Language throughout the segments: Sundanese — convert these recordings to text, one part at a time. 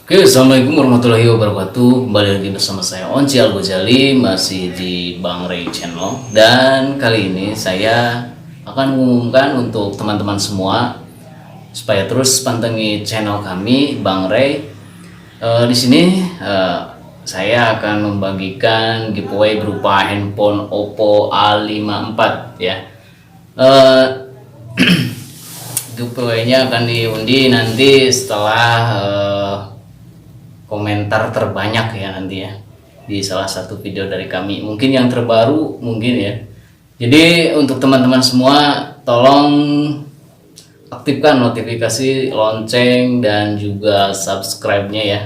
Oke, assalamualaikum warahmatullahi wabarakatuh. Kembali lagi bersama saya Onci Al Ghazali, masih di Bang Ray Channel. Dan kali ini saya akan mengumumkan untuk teman-teman semua supaya terus pantengin channel kami, Bang Ray. Di sini saya akan membagikan giveaway berupa handphone Oppo A54 ya. Giveaway-nya akan diundi nanti setelah komentar terbanyak ya nanti ya di salah satu video dari kami, mungkin yang terbaru mungkin ya. Jadi untuk teman-teman semua, tolong aktifkan notifikasi lonceng dan juga subscribe-nya ya,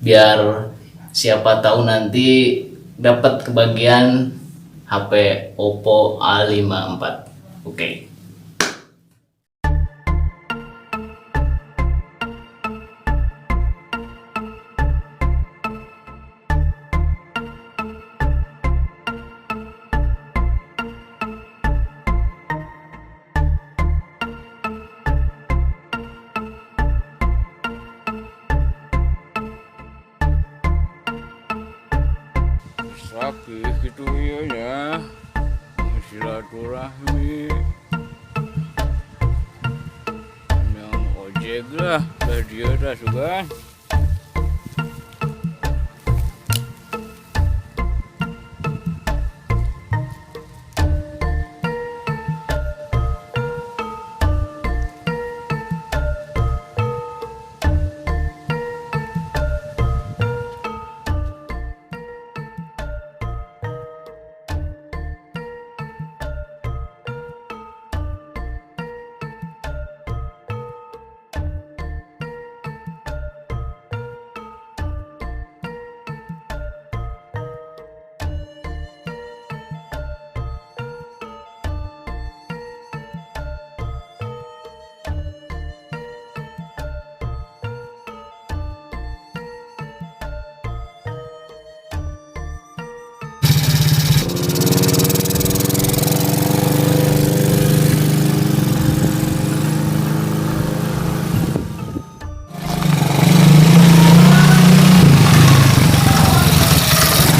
biar siapa tahu nanti dapat kebagian HP Oppo A54. Oke. Sakit gitu iya ya, silaturahmi yang ojek lah dah dia dah sugan.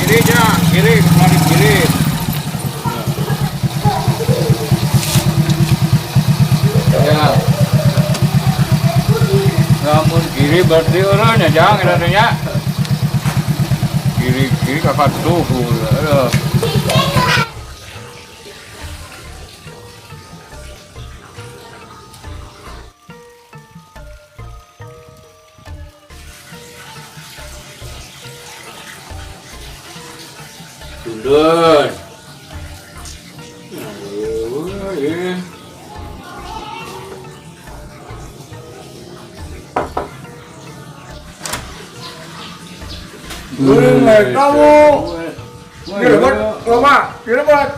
Kiri nya, kiri, kemari kiri. Ya. Namun kiri berarti orangnya jangan adanya. Kiri kiri kakak tuh. Aduh. Tundun. Aduh, iya. Kamu. Direbut, loma, direbut.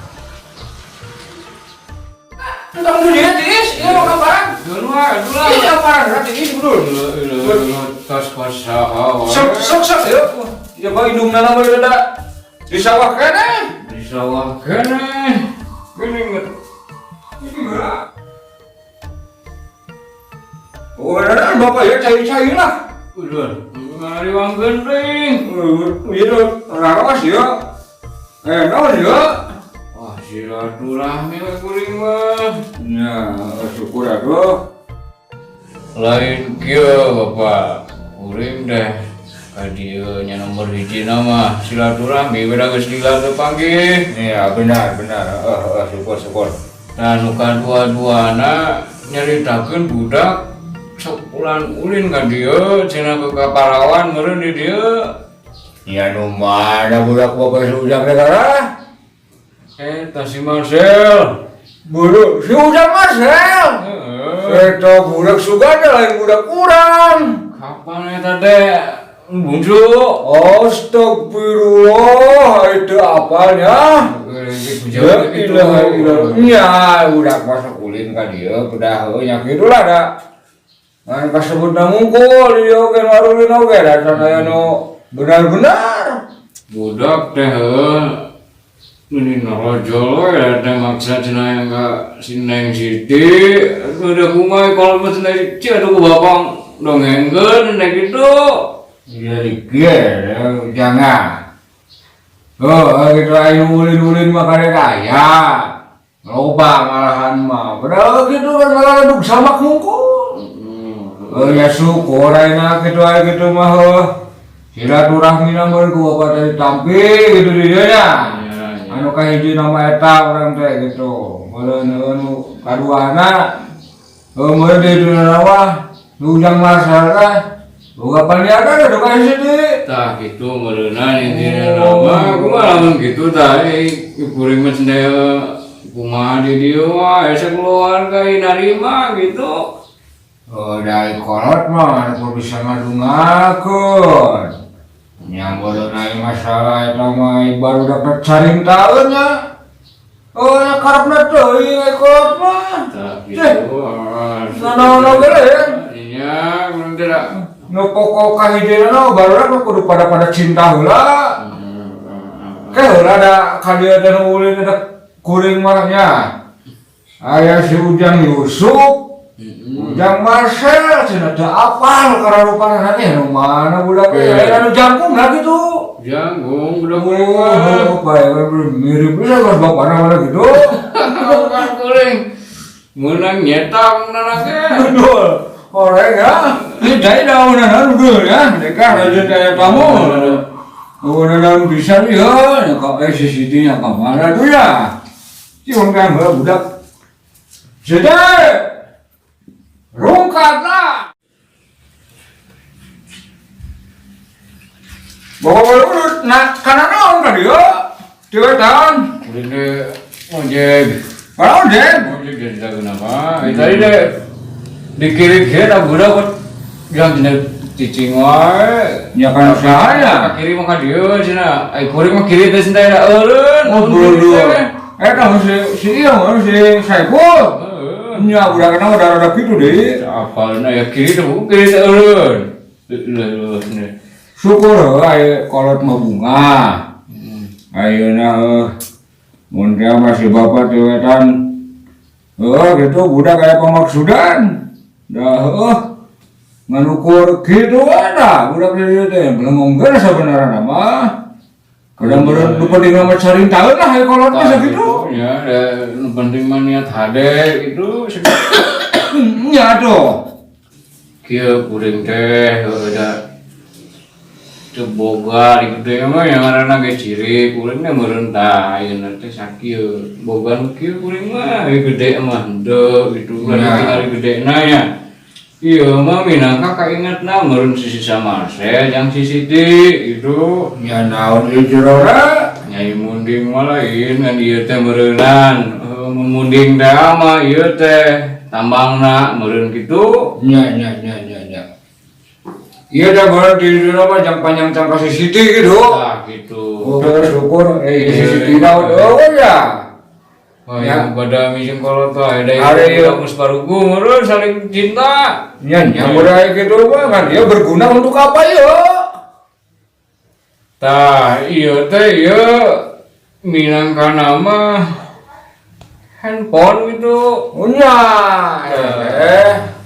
Tukang dunia tiis, ini mau kaparan. Dulu ah, dulu. Ini kaparan, berarti ini dulu. Tas pasaha. Sok, sok, sok, yuk. Ya, bang, hidung nana boleh ada di sawah kene. Di sawah kene. Gini nggak? Ini enggak. Oh, ada bapak ya, cai-cai lah. Udah, ngari wang gending. Iya, rawas ya. Naon ya? Wah, silaturahmi we kuring mah. Ya, syukur atuh. Lain kieu Bapak, kuring deh ka dieu nya nomor hiji mah silaturahmi beda geus lila teu panggih. Iya, benar, benar. Syukur, syukur. Nah, nu kadua-duana nyaritakeun budak sok ulan ulin ka dieu cenah ke kapalawan meureun di dieu. Ya, nu mana budak bapak si Ujang negara? Eta si Marcel. Budak si Ujang Marcel. Heeh. Eta budak suganda lain budak urang. Kapan eta teh bungsu? Astagfirullah, itu apanya? Ya, ilah, ilah. Ya, budak masuk ulin ka dieu, pedah heuh nya kitu lah da. Ngan kasebutna mungkul di dieu oge nu arulin oge da aya nu benar-benar. Budak teh heuh. Ini narojol we teh maksa cenah yang ka si Neng Siti. Aduh da kumaha kalau mah cenah Siti aduh ku bapak dongengkeun cenah kitu. Jadi kieu jangan. Oh, gitu ayo ulin-ulin mah kare kaya. Loba malahan mah. Padahal gitu kan malah duduk sama kungkul. Oh ya syukur ayeuna kitu aya kitu mah heuh. Silaturahmi mah ku bapak tadi tampi gitu di dieu nya. Anu kahiji nama eta urang teh gitu. Meureun anu kaduana heuh meureun di dieu mah nu Ujang Marcel teh boga paniaga da kahiji deui. Tah gitu meureunan intina mah kumaha lamun kitu tah kuring mah cenah kumaha di dieu mah asa keluarga narima gitu. Oh, dari kolot mah anu bisa ngadungakeun. Nya meureun aya masalah eta mah baru dapat caring taeun nya. Oh, nya karepna teuing aya kolot mah. Tah gitu. Nanaon gede. Nya kuring teh da. Nu pokok kahijina barudak nu kudu pada cinta heula. Ke heula da ka dieu teh nu ulin da kuring mah nya. Aya si Ujang Yusuf, Ujang Marcel cenah teu apal kararupana teh nu mana budak teh aya nu jangkung lah gitu. Jangkung budak kuring mah. Oh, bae mirip bisa geus bapana mana gitu. Bukan kuring. Meunang nyetak meunang ge. Betul. Orang ya, ini dari daunan udah ya, mereka rajin kayak tamu. Daunan bisa ya, kok CCTV-nya kemana tuh ya? Cium kan budak. Jadi, rungkat lah. Bawa urut, nah karena naon tadi ya? Tiwetan. Kuring teh ojek. Kalau ojek? Ojek jadi tak kenapa? Tadi deh. Di kiri-kiri tak budak kok yang jenis cicing wae. Ya kan saya. Ka kiri mah ka dieu cenah. Ai kuring mah kiri teh cenah da eureun. Oh bodoh. Eta si ieu mah si Saiful. Heeh. Nya budak kana udah rada kitu deui. Apalna ya kiri teh kiri teh eureun. Leuh leuh. Syukur aya kolot mah bunga. Ayeuna heuh. Mun teh masih bapak teh wetan. Heuh gitu budak aya pamaksudan. Dah heuh nganukur kitu ada budak di dieu teh belengong sebenarnya mah. Kadang meureun nu penting mah cari taeun lah aya kolot mah sakitu. Ya, nu penting mah niat hade gitu. Nya tuh. Kieu kuring teh heuh da teu boga di gede mah yang ngaranna ge ciri kuring teh meureun tah ayeuna teh sakieu. Boga nu kieu kuring mah gede mah henteu gitu. Ari gedena nya. Iya mah minangka kaingetna meureun sisi Marcel jang sisi di gitu. Nya naon ieu jerora? Nyai munding mah lain ngan ieu teh meureunan. Munding teh mah ieu teh tambangna meureun kitu. Nya nya nya nya nya. Ieu teh meureun di dieu mah jang panjang tang ka sisi di gitu. Tah gitu. Oh syukur sisi di naon eueuh ya. Oh, ya, pada misi kolot tuh ada yang geus barugu meureun saling cinta. Nya nya udah gitu mah kan dia berguna untuk apa ya? Tah, ieu teh ieu minangka mah handphone gitu. Nya.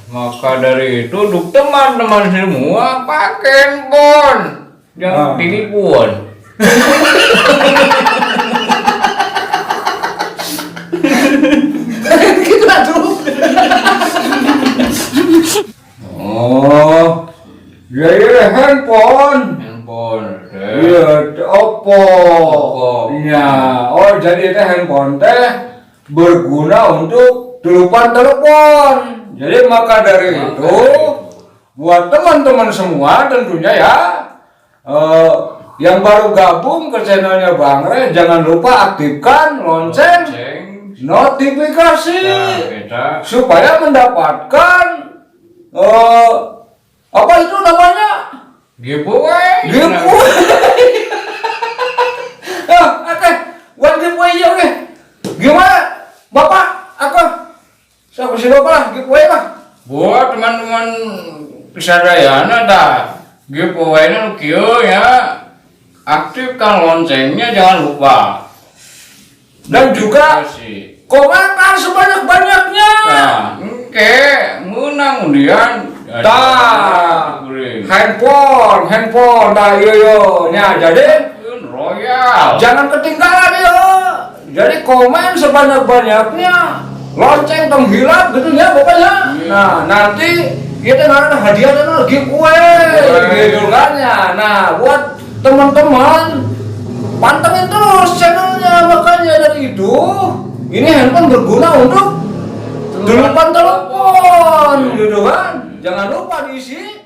Maka dari itu duk teman-teman semua pakai handphone. Jangan telepon. Gitu atuh. Oh, ya handphone. Handphone. Iya, Oppo. Iya. Oh, jadi itu handphone teh berguna untuk telepon telepon. Jadi maka dari itu, buat teman-teman semua tentunya ya, yang baru gabung ke channelnya Bang Re, jangan lupa aktifkan lonceng notifikasi nah, supaya mendapatkan apa itu namanya giveaway. Giveaway. Oke, buat giveaway ya oke. Gimana, Bapak? Aku saya kasih bapak lah giveaway lah. Buat teman-teman Pisadayana dah giveaway-nya kieu ya. Aktifkan loncengnya jangan lupa. Dan juga komentar sebanyak-banyaknya. Nah, oke, menang undian Tah. Kuring. Handphone, handphone, dah iya yo. Nya, jadi Royal. Jangan ketinggalan ya. Jadi komen sebanyak-banyaknya, lonceng tong hilap gitu ya pokoknya. Iya. Nah, nanti kita ngarana hadiah dan giveaway gitu kan ya. Nah, buat teman-teman pantengin terus channelnya, makanya dari itu ini handphone berguna untuk telepon telepon gitu kan. Jangan lupa diisi.